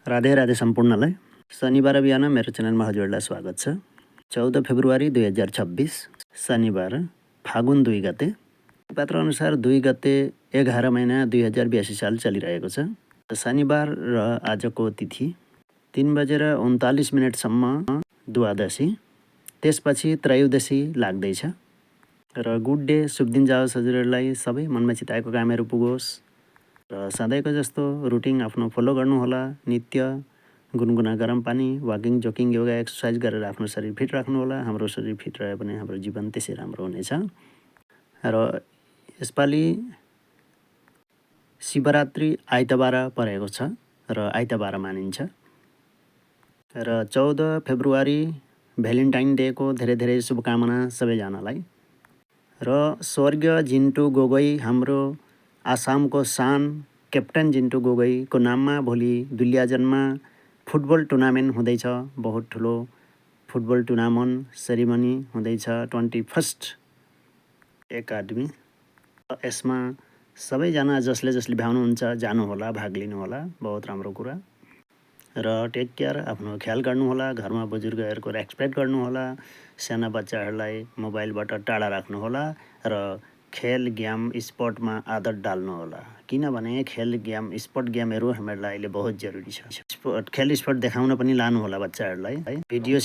राधे राधे सम्पूर्णलाई। शनिबार बिहान मेरो च्यानलमा हजुरहरूलाई स्वागत छ। 14 फेब्रुअरी 2026 शनिबार फागुन 2 गते। पात्र अनुसार 2 गते 11 महिना 2082 साल चलिरहेको छ। शनिबार र आजको तिथि 3:39 द्वादशी, त्यसपछि त्रयोदशी लाग्दैछ। र गुड डे, शुभ दिन जाओस् हजुरहरूलाई। सबै मनमा चिताएको कामहरू पुगोस् र सधैँको जस्तो रुटिन आफ्नो फलो गर्नुहोला। नित्य गुनगुना गरम पानी, वाकिङ, जोकिङ, योगा, एक्सर्साइज गरेर आफ्नो शरीर फिट राख्नुहोला। हाम्रो शरीर फिट रह्यो भने हाम्रो जीवन त्यसै राम्रो हुनेछ। र यसपालि शिवरात्रि आइतबार परेको छ र आइतबार मानिन्छ। र 14 फेब्रुअरी भ्यालेन्टाइन डेको धेरै धेरै शुभकामना सबैजनालाई। र स्वर्गीय जिन्टु गोगोई, हाम्रो आसामको शान क्याप्टेन जिन्टु गोगोईको नाममा भोलि दुलियाजनमा फुटबल टुर्नामेन्ट हुँदैछ। बहुत ठुलो फुटबल टुर्नामेन्ट सेरिमनी हुँदैछ 21st एकाडेमी। यसमा सबैजना जसले जसले भ्याउनुहुन्छ जानुहोला, भाग लिनुहोला। बहुत राम्रो कुरा। र टेक केयर, आफ्नो ख्याल गर्नुहोला। घरमा बुजुर्गहरूको रेस्पेक्ट गर्नुहोला। साना बच्चाहरूलाई मोबाइलबाट टाढा राख्नुहोला। र खेल गेम स्पोर्टमा आदत डाल्नुहोला, किनभने खेल गेम स्पोर्ट गेमहरू हामीहरूलाई अहिले बहुत जरुरी छ। खेल स्पोर्ट देखाउन पनि लानुहोला बच्चाहरूलाई। भिडियो